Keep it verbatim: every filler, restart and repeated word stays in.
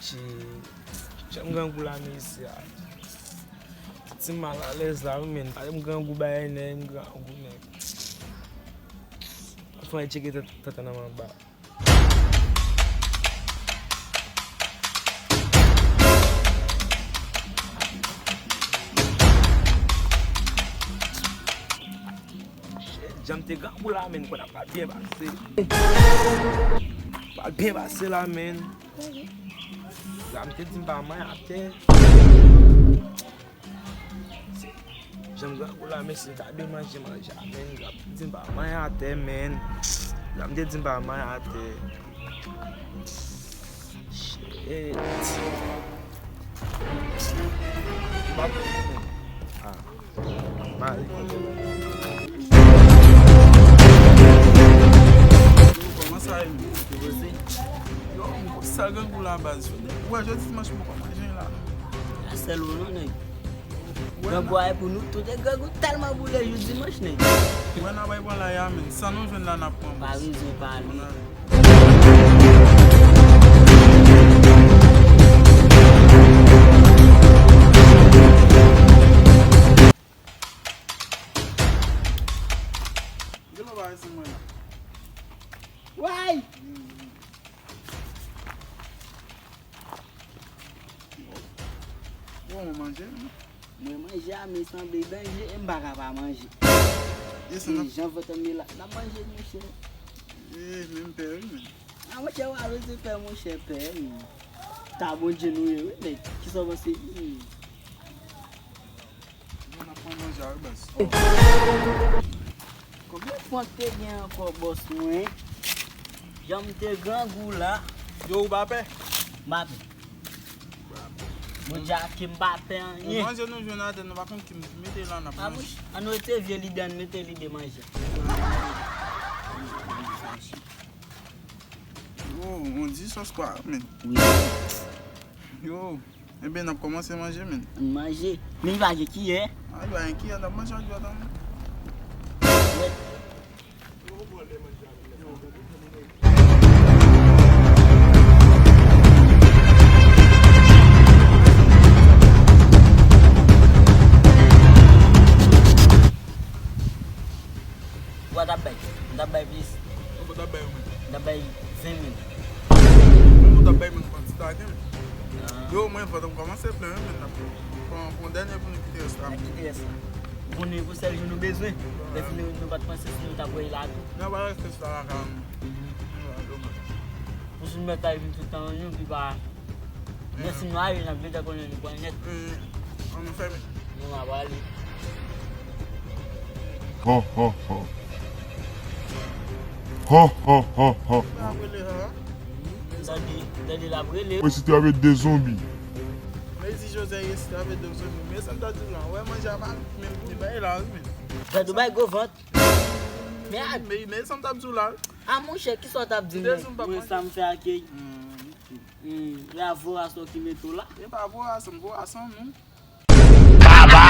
Shit. Jan m grangou la, mesye a. Ti malalèz la, wi, men. Pale m grangou, bagay nèg, m grangou, nèg. Fò n tcheke tèt, tèt nan anba. Shit, jan m te grangou la, men, kwè n ap pral byen pase. Pral byen pase la, men. Jan m te di m pa manyen atè. Jan m grangou la, mesye, ta dwe manje, manje a, men. Jan m te di m pa manyen atè, men. Jan m te di m pa manyen atè. Shit. M ap ah. Mari kote la. Kòman sa ye, menm? Yo, m sal grangou la, baz. Ou wè, jodi dimanch, m poko manje la. A sèl ou non, nèg. Grangou a e pou nou tout. E grangou tèlman boule jou dimanch, nèg. Wè, n a bay pran la ya, menm. San nou jwenn la, n ap pran. Pa bezwen pale. Gen lè w pa resi mwen la. Way! Bon, mwen manje, wi. Mwen manje a, men sanble danje, e m pa ka pa manje. E jan vant an mele la, n ap manje, monchè. E, men m pè, wi, men. A, monchè, w a resi pè, monchè, pè, wi. Ta Bondye nou ye, wi, nèg. Kisa w panse? Hmm. Bon, n ap pran manje a, wi, baz. Konbyen fwa te gen ankò, bòs mwen? Jan m te grangou la. Yo, ou pa pè? M pa pè. Bondye ak m pa pè anyen. Manje nou jwenn atè, nou pa konn ki mete la, n ap manje. Ann retire vye lide, ann mete lide manje. Yo, on di sòs kwa, men. Wi. Yo. Ebyen, n ap kòmanse manje, men. Ann manje. Men li pa gen kiyè. A, li pa gen kiyè, n ap manje ak dwèt an, men. Dwèt. Ou pa t ap bay? M t ap bay plis. Ou pa t ap bay mwen? M t ap bay ven mil. Ou t ap bay mwen kantite a gen. Ah. Yo, mwen vant an kòmanse plen, wi, men n ap pran, pran dènye pou nou kite rès la. N ap kite rès la. Pou nou, pou sèl jou nou bezwen. Lè fini, nou pa t panse si nou t ap wè l la tou. Nou pa rete sou la lakay nou. Mhm. Nou la, domaj. Pou sou mèt la vin tout tan, nou, pi pa. Men si nou ale, n ap gentan konnen nou pran nèt. Ann fèmen. Nou ap ale. Ho, ho, ho. Ho, ho, ho, ho. Sa ap rele, ha? Tande, tande l ap rele. Resite avèk de zonbi. Men di Jozè resite avèk de zonbi. Men sa m ta di w la, wè manje a pa menm pou bay la, wi, men. Gad ou bay gwo vant. Men a. Men, men sa m ta di w la. A monchè, kisa w t ap di m? Mwen sa m fè ak Hmm, la vorason ki mete w la. E pa vorason, vorason nou. Baba!